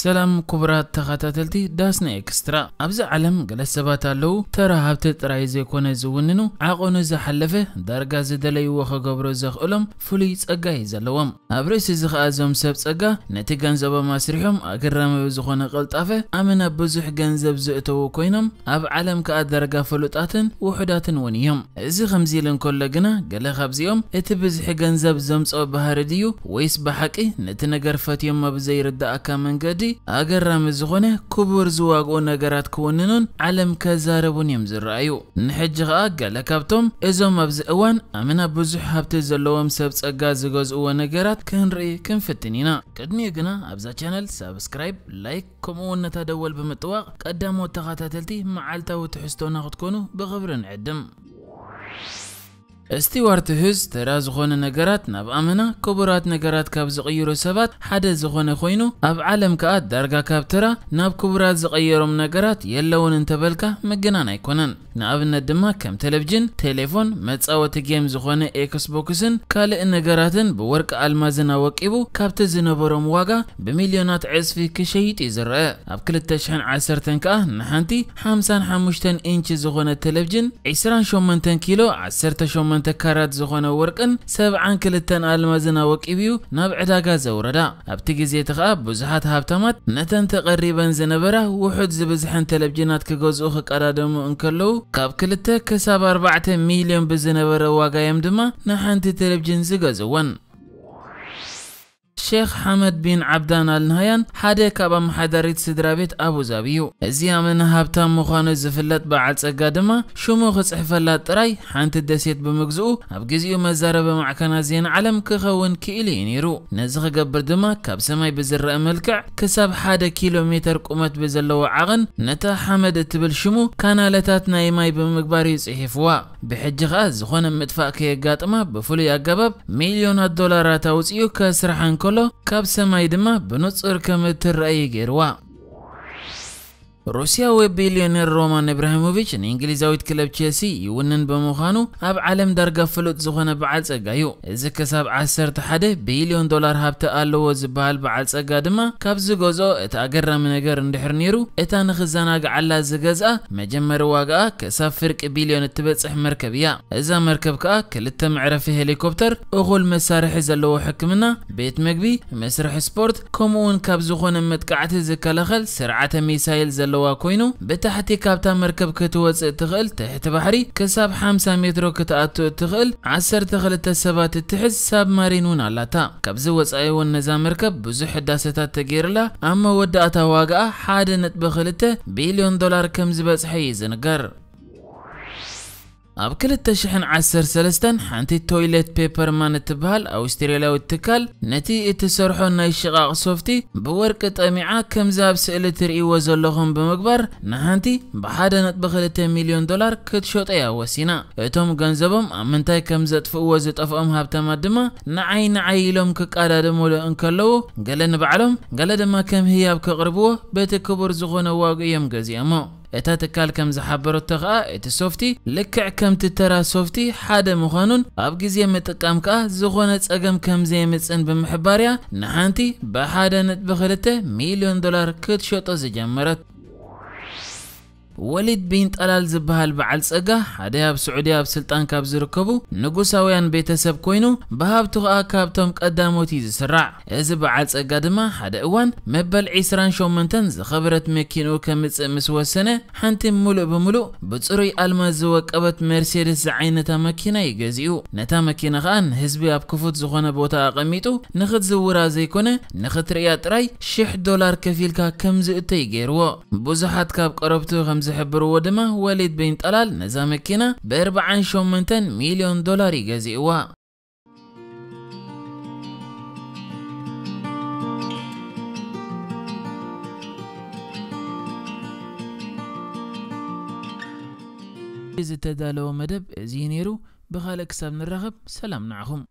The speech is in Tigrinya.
ሰላም ክቡራት ተኸታተልቲ ዳስና ኤክስትራ። ኣብዚ ዓለም ገለ ሰባት ኣለዉ፣ ተራ ሃብቲ ጥራይ ዘይኮነ ዝውንኑ፣ ዓቐኑ ዝሓለፈ፣ ዳርጋ ዝደለይዎ ክገብሩ ዘኽእሎም ፍሉይ ጸጋ እዩ ዘለዎም። ኣብ ርእሲ እዚ ኸኣ እዞም ሰብ ጸጋ ነቲ ገንዘቦም ኣስሪሖም ኣገራሚ ብዝኾነ ቅልጣፈ ኣመና ብዙሕ ገንዘብ ዘእተዉ ኮይኖም፣ ኣብ ዓለም ከኣ ዳርጋ ፍሉጣትን ውሑዳትን እውን እዮም። እዚ ከምዚ ኢሉ እንከሎ ግና፣ ገለ ካብዚኦም እቲ ብዝሒ ገንዘብ ዘምጽኦ ባህሪ ድዩ ወይስ ብሓቂ ነቲ ነገር ፈትዮሞ ብዘይርድኣካ መንገዲ ኣገራሚ ዝኾነ ክቡር ዝዋግኡ ነገራት ክውንኑን ዓለም ከዛረቡን እዮም ዝረኣዩ። ንሕጂ ኸኣ ገለ ካብቶም እዞም ኣብዚ እዋን ኣመና ብዙሕ ሃብቲ ዘለዎም ሰብ ጸጋ ዝገዝእዎ ነገራት ክንርኢ ክንፍትን ኢና። ቅድሚኡ ግና ኣብዛ ቻነል ሳብስክራይብ፣ ላይክ ከምኡ እውን ነታ ደወል ብምጥዋቕ ቀዳሞት ተኸታተልቲ መዓልታዊ ትሕዝቶና ክትኮኑ ብኽብሪ ንዕድም። ስቲዋርት ሁዝ ተራ ዝኾነ ነገራት ናብ ኣመና ክቡራት ነገራት ካብ ዝቕይሩ ሰባት ሓደ ዝኾነ ኮይኑ፣ ኣብ ዓለም ከኣ ዳርጋ ካብ ተራ ናብ ክቡራት ዝቐየሮም ነገራት የለውን እንተበልካ ምግናን ኣይኮነን። ንኣብነት ድማ ከም ቴሌቪዥን፣ ቴሌፎን፣ መጻወቲ ጌም ዝኾነ ኤክስቦክስን ካልእ ነገራትን ብወርቂ ኣልማዝን ኣወቂቡ ካብቲ ዝነበሮም ዋጋ ብሚልዮናት ዕጽፊ ክሸይጥ እዩ ዝረአ። ኣብ ክልተ ሽሕን ዓሰርተን ከኣ ንሓንቲ ሓምሳን ሓሙሽተን ኢንች ዝኾነ ቴሌቪዥን፣ ዕስራን ሸሞንተን ኪሎ ዓሰርተ ሸሞንተ ካራት ዝኾነ ወርቅን ሰብዓን ክልተን ኣልማዝን ኣወቂቡ እዩ ናብ ዕዳጋ ዘውረዳ። ኣብቲ ግዜ እቲ ከኣ ብዙሓት ሃብታማት ነተን ተቐሪበን ዝነበራ ውሑድ ዝብዝሐን ቴሌቪዥናት ክገዝኡ ክቀዳደሙ እንከለዉ፣ ካብ ክልተ ክሳብ ኣርባዕተ ሚልዮን ብዝነበረ ዋጋ እዮም ድማ ንሓንቲ ቴሌቪዥን ዝገዝእወን። ሼኽ ሓመድ ቢን ዓብዳን ኣል ናህያን ሓደ ካብ ኣመሓዳሪት ስድራ ቤት ኣቡዛቢ እዩ። እዚ ኣመና ሃብታም ምዃኑ ዝፍለጥ በዓል ጸጋ ድማ ሽሙ ክጽሕፈላ ጥራይ ሓንቲ ደሴት ብምግዝኡ ኣብ ግዜኡ መዛረቢ ማዕከናት ዜና ዓለም ክኸውን ክኢሉ እዩ ነይሩ። ነዚ ክገብር ድማ ካብ ሰማይ ብዝረአ መልክዕ ክሳብ ሓደ ኪሎ ሜተር ቁመት ብዘለዎ ዓቐን ነታ ሓመድ እትብል ሽሙ ካናለታት ናይ ማይ ብምግባር እዩ ጽሒፍዋ። ብሕጂ ኸኣ ዝኾነ ምጥፋእ ከየጋጥማ ብፍሉይ ኣገባብ ሚልዮናት ዶላራት ኣውጺኡ ከስርሓ እንከሎ፣ ካብ ሰማይ ድማ ብንጹር ከም እትረኣይ ገይርዋ። ሩስያዊ ቢልዮነር ሮማን ኢብራሂሞቪች ንእንግሊዛዊት ክለብ ቼልሲ ይውንን ብምዃኑ ኣብ ዓለም ዳርጋ ፍሉጥ ዝኾነ በዓል ጸጋ እዩ። እዚ ክሳብ ዓሰርተ ሓደ ቢልዮን ዶላር ሃብቲ ኣለዎ ዝበሃል በዓል ጸጋ ድማ ካብ ዝገዝኦ እቲ ኣገራሚ ነገር እንድሕር ነይሩ፣ እታ ንኽዘናግዓላ ዝገዝኣ መጀመሪ ዋጋኣ ክሳብ ፍርቂ ቢልዮን እትበጽሕ መርከብ እያ። እዛ መርከብ ከኣ ክልተ መዕረፊ ሄሊኮፕተር፣ እኹል መሳርሒ ዘለዎ ሕክምና፣ ቤት መግቢ፣ መስርሒ ስፖርት፣ ከምኡ እውን ካብ ዝኾነ መጥቃዕቲ ዝከላኸል ስርዓተ ሚሳይል ዘለዋ ኮይኑ፣ ብታሕቲ ካብታ መርከብ ክትወጽእ እትኽእል ትሕቲ ባሕሪ ክሳብ ሓምሳ ሜትሮ ክትኣቱ እትኽእል ዓሰርተ ክልተ ሰባት እትሕዝ ሳብማሪን እውን ኣላታ። ካብዚ ወጻኢ እውን ነዛ መርከብ ብዙሕ ህዳሰታት ተገይርላ፣ ኣብ መወዳእታ ዋጋኣ ሓደ ነጥቢ ክልተ ቢልዮን ዶላር ከም ዝበጽሐ እዩ ዝንገር። ኣብ ክልተ ሽሕን ዓሰርተ ሰለስተን ሓንቲ ቶይሌት ፔፐር ማን እትበሃል ኣውስትራልያዊት ትካል ነቲ እትሰርሖ ናይ ሽቓቕ ሶፍቲ ብወርቂ ጠሚዓ ከምዚ ኣብ ስእሊ ትርእይዎ ዘለኹም ብምግባር ንሓንቲ ብሓደ ነጥቢ ክልተ ሚልዮን ዶላር ክትሸጦ እያ ወሲና። እቶም ገንዘቦም ኣብ ምንታይ ከም ዘጥፍእዎ ዝጠፍኦም ሃብታማት ድማ ንዓይ ንዓይ ኢሎም ክቀዳደሙሉ እንከለዉ ገለ ንባዕሎም ገለ ድማ ከም ህያብ ከቕርብዎ በቲ ክቡር ዝኾነ ዋግኡ እዮም ገዚኦሞ። እታ ትካል ከም ዝሓበረቶ ከኣ እቲ ሶፍቲ ልክዕ ከምቲ ተራ ሶፍቲ ሓደ ምዃኑን ኣብ ግዜ ምጥቃም ከኣ ዝኾነ ጸገም ከም ዘየምጽእን ብምሕባር እያ ንሓንቲ ብሓደ ነጥቢ ክልተ ሚልዮን ዶላር ክትሸጦ ዝጀመረት። ወሊድ ቢን ጠላል ዝበሃል በዓል ጸጋ ሓደ ኣብ ስዑዲ ኣብ ስልጣን ካብ ዝርከቡ ንጉሳውያን ቤተሰብ ኮይኑ ብሃብቱ ከኣ ካብቶም ቀዳሞት እዩ ዝስራዕ። እዚ በዓል ጸጋ ድማ ሓደ እዋን መበል ዕስራን ሸሞንተን ዝኸበረት መኪንኡ ከምጽእ ምስ ወሰነ ሓንቲ ምሉእ ብምሉእ ብጽሩይ ኣልማዝ ዝወቀበት ሜርሴድስ ዝዓይነታ መኪና እዩ ገዚኡ። ነታ መኪና ከኣ ንህዝቢ ኣብ ክፉት ዝኾነ ቦታ ኣቐሚጡ ንኽትዝውራ ዘይኮነ ንኽትርእያ ጥራይ ሽሕ ዶላር ከፊልካ ከም ዝእቶ እዩ ገይርዎ። ብዙሓት ካብ ቀረብቱ ከም ዝሕብርዎ ድማ ወሊድ ቢን ጠላል ነዛ መኪና ብኣርባዓን ሸሞንተን ሚልዮን ዶላር እዩ ገዚእዋ። ዝተዳለወ መደብ እዚ ነይሩ። ብኻልእ ክሳብ ንራኸብ ሰላም ንዓኹም።